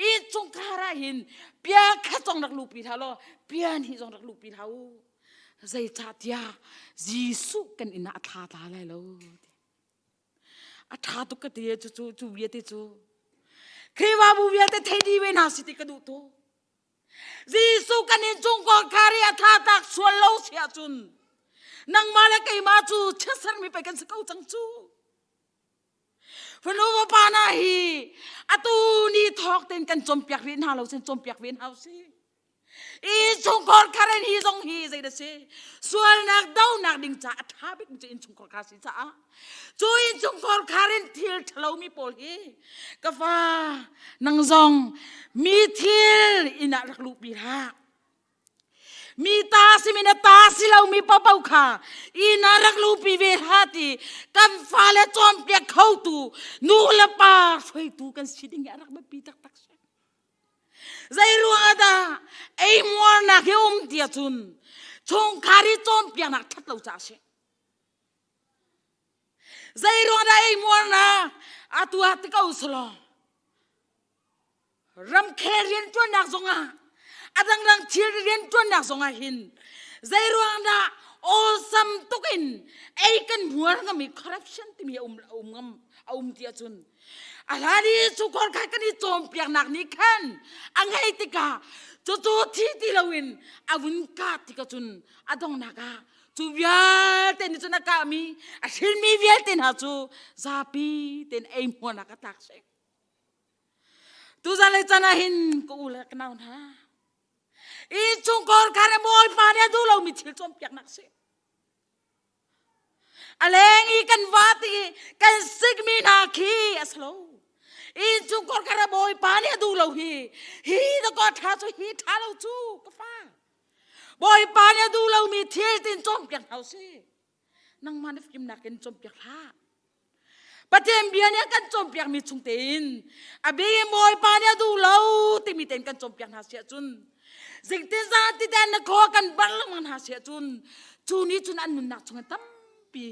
inn chungkhar ah hin pia khat zong rak luhpi hlah law pia hnih zong rak luhpi hlah u. Zeicahtiah Jesuh kan inn ah a thla tla lai lo. A ṭha tuk ka ti cu cu cu bia te cu. Khrihfabu vialte thei dih ve hna si ti ka duh tuk. Jesuh kan in cung kawngkhar i a thla tak sual lo si ahcun nangmah le keimah cu chiatsermi pei kan si ko cang cu. Fanu vapa hna hi atu ni thawk tein kan cawnpiak rih hna lo sin cawnpiak ve hna usih. Innchungkhar karen hi zong hi zei da si sualnak donak ding ca a ṭha bik mi cu innchungkhar kha si caah cu innchungkhar kharin thil ṭhalomi pawl hi ka fa nang zong mi thil inn ah rak luhpi hlah mi ta si mi na ta si lo mi paohpaoh kha inn ah rak luhpi ve hlah ti kan fale cawnpiak khotu nu le pa hruaitu kan si ding hi a rak biapi taktak si. Zei ruang ah dah eimuarnak hi um ti ahcun chungkhar i cawnpiaknak ṭhat lo caah a si. Zei ruang dah eimuarnak atu ah ti ko selaw ramkhel rianṭuannak zongah a dangdang thil rianṭuannak zongah hin zei ruang dah Awesome tukin ei kan hmuar ngami corruption timi a um a um ngam a um ti ahcun a hlan i chungkhar kha kan i cawnpiaknak nih khan a ngei tikah cucu thi ti loin a vun kah tikah cun a donghnak ah cu vialte nih cun a kahmi a hrinmi vialte hna cu zapi tein ei hmuarnak a tlak seh. Tuzan le chan ah hin ka u le ka nau hna i chungkhar kha le Bawipa nih a duh lomi thil cawnpiaknak si. A leng i kan va ti kan sikmi hna khi a si lo. Inn chungkhar kha Bawipa nih a duh lo hi. Hi dakaw ṭha cu hi ṭha lo cu ka fa. Bawipa nih a duh lomi thil tin cawnpiak hna usih. Nangmah na fimnak in cawnpiak hlah. Pathian bia nih a kan cawnpiakmi chung tein a bi Bawipa nih a duh lo timi tein kan cawnpiak hna si ahcun zingtin zan ti tein na khua kan bar lengmang hna si ahcun cu nih cun an nunnak chungah tampi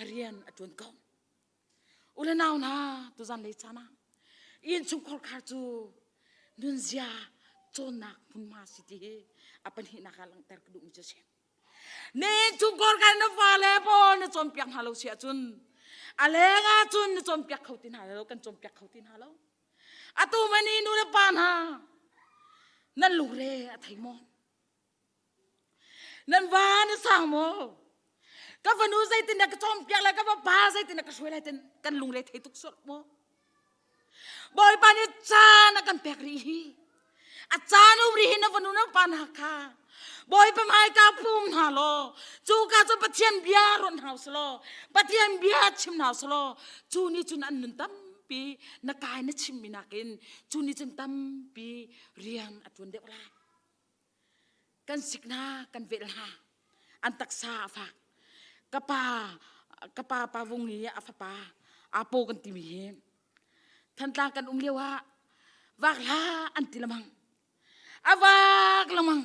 rian a ṭuan ko. U le nau hna tuzan lei caan ah innchungkhar khar cu nunzia cawnnak hmunhma si ti hi a pahnihnak ah langhter ka duhmi cu a si. Na innchungkhar kha na fale pawl na cawnpiak hna lo si ahcun a leng ahcun na cawnpiak kho ti hna lo kan cawnpiak kho ti hna lo. Atu mani nu le pa hna nan lungre a thei maw? Nan va na sang maw? Ka fanu zeitin dah ka cawnpiak lai, ka fapa zeitin dah ka hruai lai tin kan lungre thei tuk sual maw? Bawipa nih caan a kan pek rih hi. A caan um rih hi na fanu na pa hna kha. Bawipa hmaika pum hna law, cu ka cu Pathian bia ruat hna usih law, Pathian bia chim hna usih law, cu nih cun an nun tampi na kai na chimmi nakin cu nih cun tampi rian a ṭuan deuh lai. Kan sik hna, kan velh hna. An taksa a fak. Ka pa, ka pa pa vung i a fapa Apo kan timi hi Thantlang kan um lio ah vak hlah an ti lemang. A vak lengmang.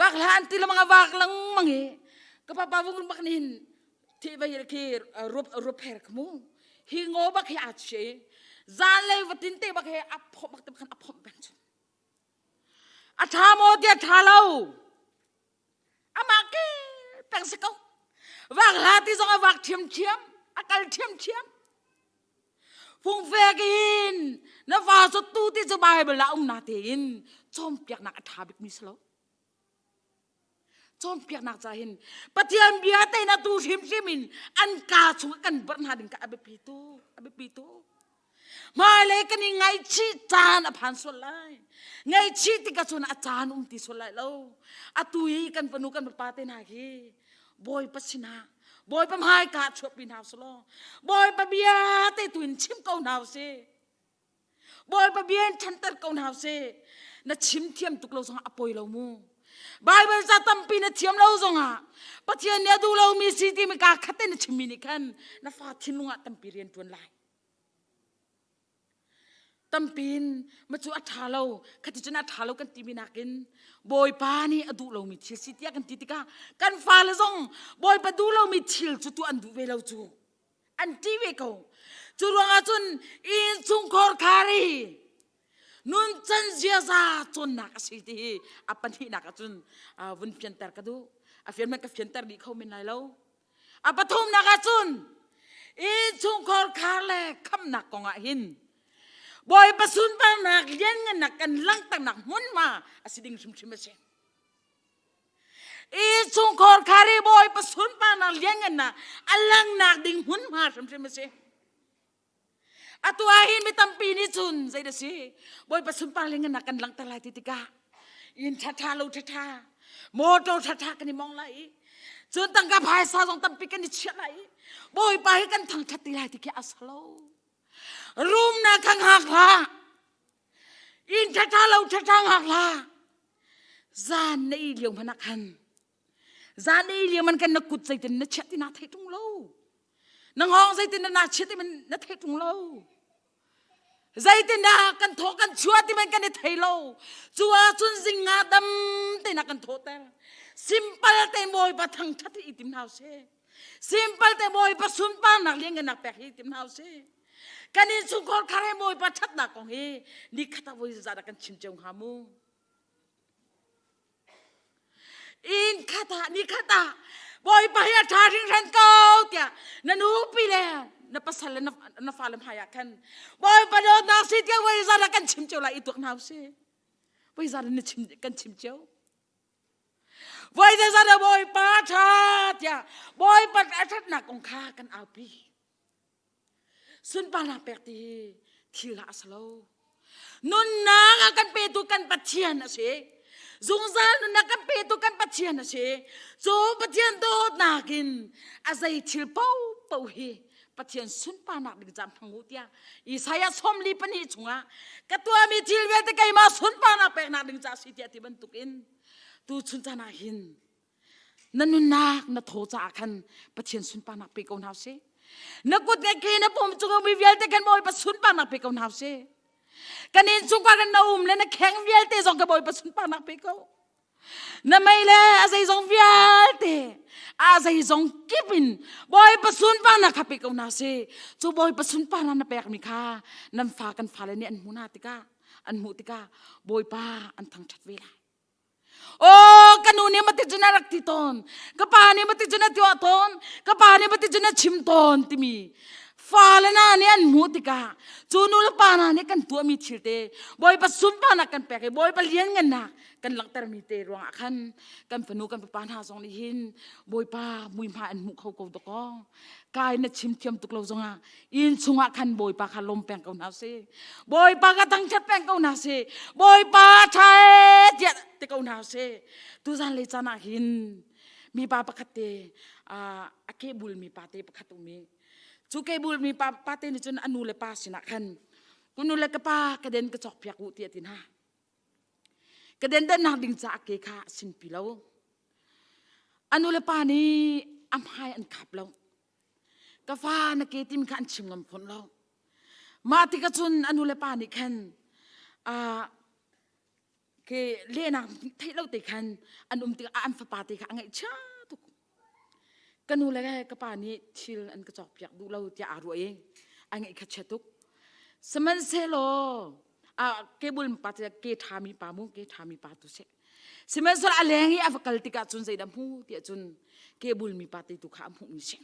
Vak hlah an ti lengmang a vak lengmang i ka pa pa vung bak nih hin thi vai khi rup rup her kha mu. Hi ngaw bak hi aa chia i zanlei vatin te bak hi a phomh bak te khan a phomh peng chun. A ṭha maw tiah ṭha lo. Amah ke peng si ko. Vak hla ti zong a vak ṭhiamṭhiam, a kal ṭhiamṭhiam. Fungfek in na fa tu ti cu Bible ah um na tein cawnpiaknak a ṭha bikmi si lo. Cawnpiaknak ca hin Pathian bia te na tu hrimhrim in an kaa chung kan barh hna ding ka a biapi tu, a biapi tu. Hmailei kan i ngaihchih caan a phan sual lai. Ngaihchih tikah cun a caan um ti sual lai lo. Atu hi kan fanu kan fapa te hna hi Bawipa sinah Bawipa hmaika chuahpi hna usih law Bawipa bia te tu in chim ko hna usih. Bawipa bia in ṭhanter ko hna usih. Na chim thiam tuk lo zongah a poi lo mu. Bible ca tampi na thiam lo zongah Pathian nih a duh lomi si timi kaa khat te na chimmi nih khan na fa thinlung ah tampi rian ṭuan lai. Tampi in ma cu a ṭha lo khati cun a ṭha lo kan timi nakin Bawipa nih a duh lomi thil si tiah kan ti tikah kan fale zong Bawipa duh lomi thil cu tuah an duh ve lo cu an ṭih ve ko. Cu ruangah cun innchungkhar khari nuncan ziaza cawnnak a si ti hi a pahnihnak ah cun vun fianter ka duh. A fian man ka fianter dih kho men lai lo. A pathumnak ah cun innchungkhar khar le khamnak kong ah hin Bawipa sunparnak lianngannak kan langhternak hmunhma a si ding hrimhrim a si. Innchungkhar khar i Bawipa sunparnak lianngannak a langnak ding hmunhma hrimhrim a si. Atu ah hin mi tampi nih cun zei dah si Bawipa sunpar lianngannak kan langhter lai ti tikah inn ṭhaṭha lo ṭhaṭha motor ṭhaṭha kan i mong lai i cun tangka phaisa zong tampi kan i chiah lai i Bawipa hi kan thangṭhat ti lai ti khi a si lo. Rumnak kha hngak hlah. Inn ṭhaṭha lo ṭhaṭha hngak hlah. Zan na i lio hmanh ah khan zan na i lio man kan na kut zeitin na chiah ti naa theih ṭung lo. Na hngawng zeitin na naa chiah ti man na theih ṭung lo. Zeitindah kan thaw kan chuah ti man kan i thei lo. Cu ahcun zing nga dam tein a kan thawhter. Simpal te Bawipa thangṭhat hi i tim hna usih. Simpal te Bawipa sunparnak lianngannak pek hi i tim hna usih. Kan innchungkhar khar he Bawipa ṭhatnak kong hi nikhat ah voi zeizah dah kan chim cio hnga mu. Inn khat ah ni khat ah Bawipa hi a ṭha hringhran ko tiah na nupi le na pasal le na fale hmai ah khan Bawipa dawtnak si tiah voi zat ah kan chim cio lai i tuak hna usih. Voi zat na chim kan chim cio. Voi zat ah Bawipa ṭha tiah Bawipa a ṭhatnak kong kha kan aupi. Sunparnak pek ti hi thil ah a si lo. Nunnak a kan petu kan Pathian a si. Zungzal nunnak kan petu kan Pathian a si. Cu Pathian dawtnak in a zei thil paohpaoh hi Pathian sunparnak ding caan hmang u tiah Isaiah 42 chungah ka tuahmi thil vialte keimah sunparnak peknak ding ca si tiah ti bantukin tu chun caan ah hin Na nunnak na thaw caah khan Pathian sunparnak pe ko hna sih. Na kut le ke na pum cung mi vialte kan Bawipa sunparnak pe ko hna sih. Kan inn chungkhar kan na um le na kheng vialte zong ka Bawipa sunparnak pe ko. Na mei le a zeizong vialte a zeizong kip in Bawipa sunparnak kha pe ko hna sih. Cu Bawipa sunparnak na pekmi kha nan fa kan fale nih an hmu hna tikah an hmuh tikah Bawipa an thangṭhat ve lai. Aw ka nu nih mati cun a rak ti tawn ka pa nih mati cun a tuah tawn ka pa nih mati cun a chim tawn timi fale na nih an hmuh tikah cu nu le pa hna nih kan tuahmi thil te Bawipa sunparnak kan pek i Bawipa lianngannak kan langhtermi te ruangah khan kan fanu kan papa hna zong nih hin Bawipa muihmai an hmuh kho ko dakaw kai na chim thiam tuk lo zongah inn chungah khan Bawipa kha lawm peng ko hna sih Bawipa ka thangṭhat peng ko hna sih Bawipa ṭha ee tiah ti ko hna sih tuzan lei caan ah hin mipa pakhat te a kebul mi pa te pakhat um i cu kebul mi pa pa te nih cun a nu le pa sinah khan ka nu le ka pa ka den ka cawk piak u tiah ti hna ka den dannak ding caah ke kha a sinpi lo a nu le pa nih a hmai an khap lo Ka fa na ke tim kha an chim ngam fawn lo. Mah tikah cun a nu le pa nih khan ke lehnak theih lo te khan an um tikah an fapa te kha a ngaihchia tuk. Ka nu le ka pa nih thil an ka cawkpiak duh lo tiah aa ruah i a ngaih kha chia tuk. Sihmanhsehlaw kebul pa ke ṭhami pa mu ke ṭhami pa tu seh. Sihmanhsehlaw a leng i a va kal tikah cun zeidah hmu tiah cun kebul mi pa te tu kha a hmuhmi si.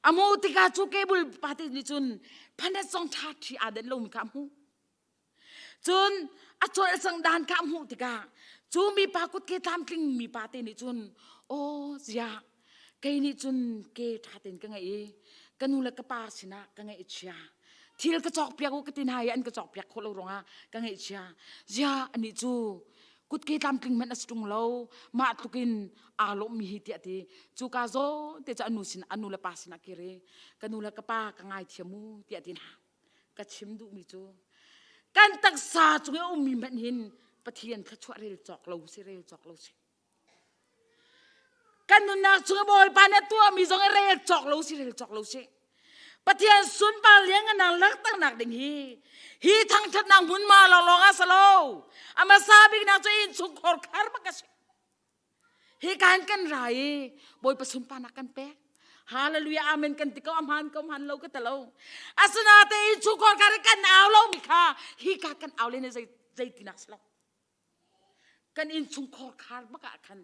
A hmuh tikah cu kebul pa te nih cun phanet zong ṭha ṭhi aa den lomi kha a hmuh. Cun a cawlcang dan kha a hmuh tikah cu mipa kutke tlamtling mi pa te nih cun aw ziah kei nih cun ke ṭha tein ka ngeih i ka nu le ka pa sinah ka ngeih chia thil ka cawkpiak u ka ti hna i an ka cawkpiak khawh lo ruangah ka ngaihchia ziah anih cu kutke tlamtling hmanh a si ṭung lo mah tlukin aa lawmmi hi tiah ti cu ka zawn te cu a nu sin a nu le pa sinah kir i ka nu le ka pa ka ngaithiam u tiah ti hna ka chim duhmi cu kan taksa cung i a ummi hmanh hin Pathian thluachuah rel cawk lo si rel cawk lo si Kan nunnak chung i Bawipa nih a tuahmi zong i rel cawk lo si rel cawk lo si. Pathian sunpar lianngannak langhternak ding hi hi thangṭhatnak hmunhma lawnglawng ah si lo. A hmasa biknak cu innchungkhar khar bak a si. Hi kan kan ra i Bawipa sunparnak kan pek. Hallelujah amen kan ti ko a hmaan ko hmaan lo ka ti lo. Asinain innchungkhar khar i kan au lomi kha hi ka kan au len i zei zeitinak si lo. Kan innchungkhar khar bak ah khan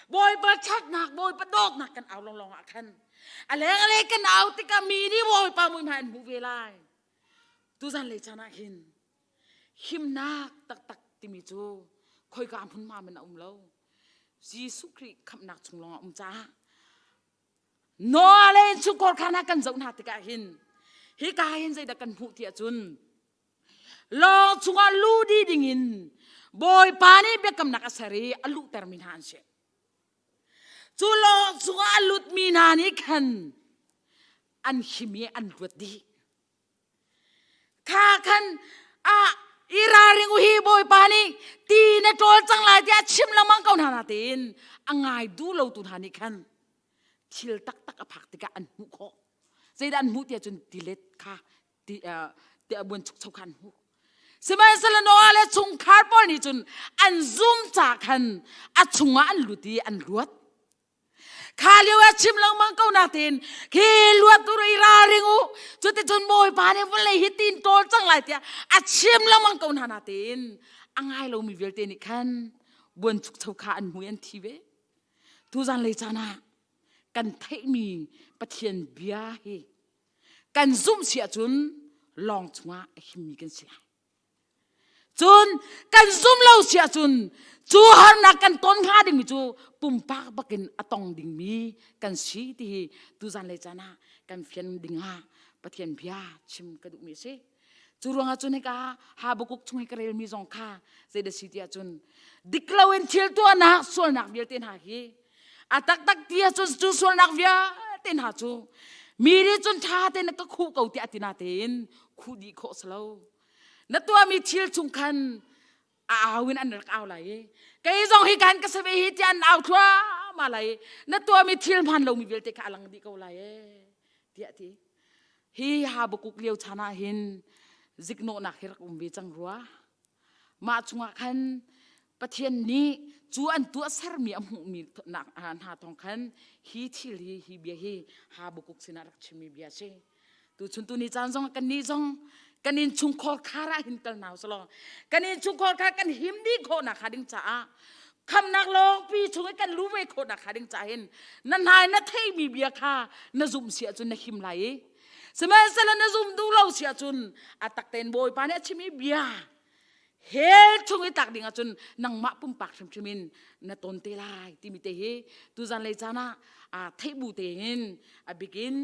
Bawipa ṭhatnak, Bawipa dawtnak kan au lawnglawng ah khan a leng a leng kan au tikah mi nih Bawipa muihmai an hmuh ve lai. Tuzan lei caan ah hin himnak taktak timi cu khoika hmunhma man a um lo. Jesuh Khrih khamhnak chung lawng a um caah Noah le innchungkhar kha hna kan zoh hna tikah hin hika hin zeidah kan hmuh ti ahcun Lawng chungah luh dih dingin Bawipa nih biakamnak a ser i a luhtermi hna an si. Cu lawng chungah a lutmi hna nih khan an him i an luat dih. Kha khan a i ralring u hi Bawipa nih ti na ṭawl cang lai tiah a chim lengmang ko hna nain a ngai duh lotu hna nih khan thil taktak a phak tikah an hmuh khawh. Zeidah an hmuh tiah cun tilet kha ti ti buan chukcho kha an hmuh sihmanhsehlaw Noah le chungkhar pawl nih cun an zum ca khan a chungah an lut i an luat kha lio ah chim lengmang ko natin khi luat tur i ralring u cuticun bawipa nih vawlei hi tin tawl cang lai tiah a chim lengmang ko hna natin a ngai lomi vialte nih khan. Buanchukcho kha an hmu i an thi ve. Tuzan lei caan ah kan theihmi Pathian bia hi kan zumh si ahcun lawng chungah a himmi kan si lai. Cun kan zum lo si ahcun cu harnak kan ton hnga dingmi cu pumpak bakin a tong dingmi kan si ti hi tuzan lei caan ah kan fian ding ah Pathian bia chim ka duhmi a si. Cu ruangah cun hika Habakkuk chung i ka relmi zong kha zeidah si ti ahcun dik loin thil tuahnak sualnak vialte hna hi a taktak ti ahcun cu sualnak vialte hna cu mi nih cun ṭha tein na ka khuh ko tiah ti natein khuh dih khawh si lo. Na tuahmi thil chung khan a au in an rak au lai i kei zong hi kan ka save hi tiah an au thluahmah lai i na tuahmi thil hmaan lomi vialte kha a lang dih ko lai e tiah ti. Hi Habakkuk lio chan ah hin ziknawhnak hi rak um ve cang rua. Mah chungah khan Pathian nih cu an tuahsermi a hmuhmi hna thawng khan hi thil hi hi bia hi Habakkuk sinah rak chimmi bia a si. Tuchun tu ni caan zong kan nih zong kan innchungkhar khar ah hin kal hna usalaw kan innchungkhar kha kan him dih khawh nak hnga ding caah khamnak lawngpi chung i kan lu ve khawh nak hnga ding caah hin na hnai na theimi bia kha na zumh si ahcun na him lai i sihmanhsehlaw na zum duh lo si ahcun a takten Bawipa nih a chimi bia hell chung i tlak ding ahcun nangmah pumpak hrimhrim in na ton te lai timi te hi tuzan lei caan ah aa theih bu tein a bikin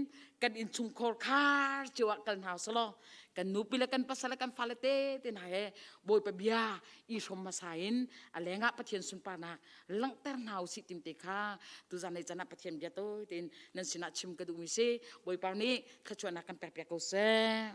kan innchungkhar khar cio ah kal hna usalaw kan nupi le kan pasal le kan fale te te hna he Bawipa bia i hrawm hmasa in a lengah Pathian sunparnak langhter hna usih tim te kha tuzan lei caan ah Pathian bia tawi tein nan sinah chim ka duhmi si Bawipa nih thluachuahnak kan pek piak ko seh.